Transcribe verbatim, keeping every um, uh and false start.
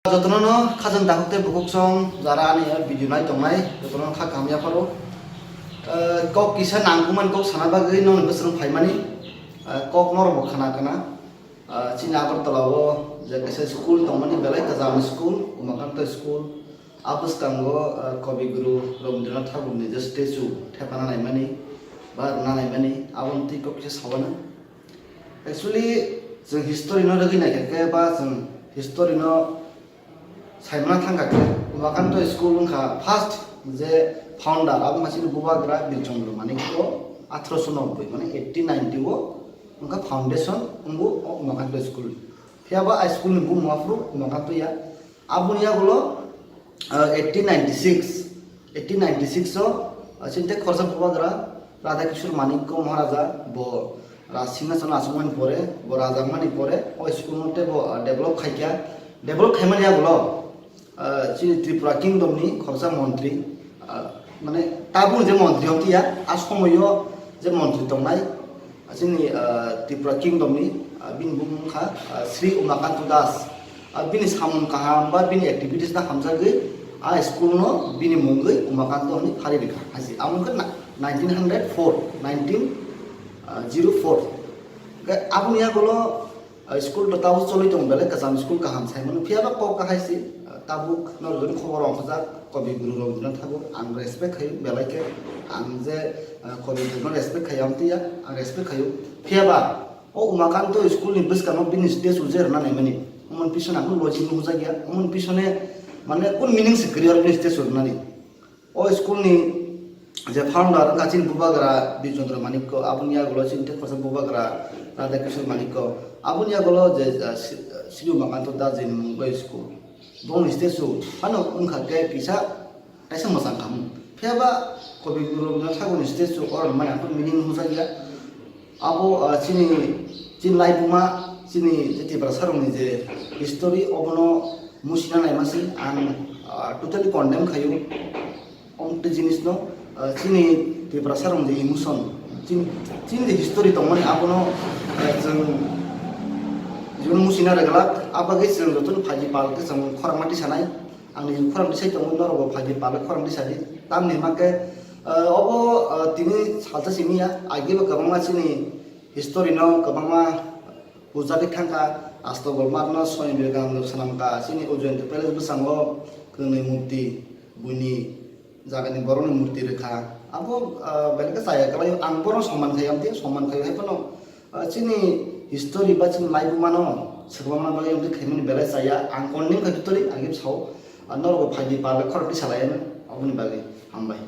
Jotono no khajang dakhuk tei bukhuk song jara ani o video nai tongnai, jotono kha kaham yapharo. Eh, kok kisa nangkukmani kok sana bagwi nokni bwswrwng phaimani, eh, kok norokbo khana kana. Eh, chini Agartala o je kaisa school tongmani belai kwcham school, Umakanto school. A bwskango, eh, Kobi Guru Rabindranath Thakurni je statue thepana naimani ba rwna naimani, aboni twi kok kisa sawana. Actually, chwng history no rwgwi naikha khe ba chwng history no saimana thangkha khe, Umakanto school wngkha first je founder, abo wngkha chini bubagra Birchandra Manikya, athroso nobboi, mane eighteen ninety o wngkha foundation wngbo o Umakanto school. Phiya ba a school ni bumung aphuru Umakanto ya. Aboni yagulo, ah, eighteen ninety-six, eighteen ninety-six o, ah, chini tei khoroksa bubagra Radha Kishore Manikya Maharaja bo Raj Singhason achukmani pore, bo raja wngmani pore, o school no tei bo, ah, develop khaikha. Develop khaimani yagulo, ah, chini Tripura Kingdom ni khoroksa montri, ah, mane tabuk je montri hwn tiya, a somoio je montri tongnai, chini, ah, Tripura Kingdom ni, ah, bini bumung wngkha, ah, Sri Umakanto Das. Ah, bini samung kaham ba bini activities no hamjagwi a school no bini mungwi Umakanto hwnwi phari rwkha. Haisi amo wngkha na-, nineteen hundred four, nineteen zero four. Hwnkhe aboni yagulo, ah, school to tabuk choli tongo, belai kwcham school kaham sai mano. Phiya ba kok kahai se, ah, tabuk norok khobor rok khojak, Kobi Guru Rabindranath Thakur, ang respect khaio belai khe, ang je, ah, Kobi Guru no respect khaio, amtwi ya, ang respect khaio. Phiya ba, o Umakanto school ni bwskango bini statue je rwna naimani, omoni pisone ang logic nukjak ya, omoni pisone mane kun meaning se kwrwi oro bini statue rwnani. O school ni je founder wngkha chini bubagra Birchandra Manikya, aboni yagulo chini tei khoroksa bubagra Radha Kishore Manikya, aboni yagulo je, ah, Sri, Sri Umakanto Das ni mung bai school. Bongni statue phano wngkha khe kisa kaisa mwchang khamung. Phiya ba Kobi Guru Rabindranath Thakurni statue oro mani ang meaning nukjak ya. Abo, ah, chini, chini laibuma, chini je Tiprasa rokni je history, obono musina naima se ang, ah, totally condemn khaio. Omte jinis no, ah, chini Tiprasa rokni je emotion, chini, chini je history tongmani abono, ah, chwng, chwng musina rwglak, abagwi chwng jotono phaidi pal khe chwng khorang mati sanai. Ang ni khorang tisai tongo, norok bo phaidi pal khe khorang tisadi. Tamni hwnba khe, ah, obo, ah, tini salsa simi ya, agi bo kwbangma chini history no kwbangma pujagwi thangkha, Astagol Math no Swami Vivekananda swnamkha, chini Ujjayanta Palace bwskango kwnwi murti, buini jagani borokni murti rwkha. Abo, ah, belai khe chaya kwlaio, ang bono soman khai, amtwi soman khai hai phano, ah, chini history ba chini laibuma no swkangma bagwi amtwi khaimani belai chaya, ang condemn khai totally, agi sao, ah, norok bo phaidi pal khe khorang tisalai aboni bagwi. Hambai.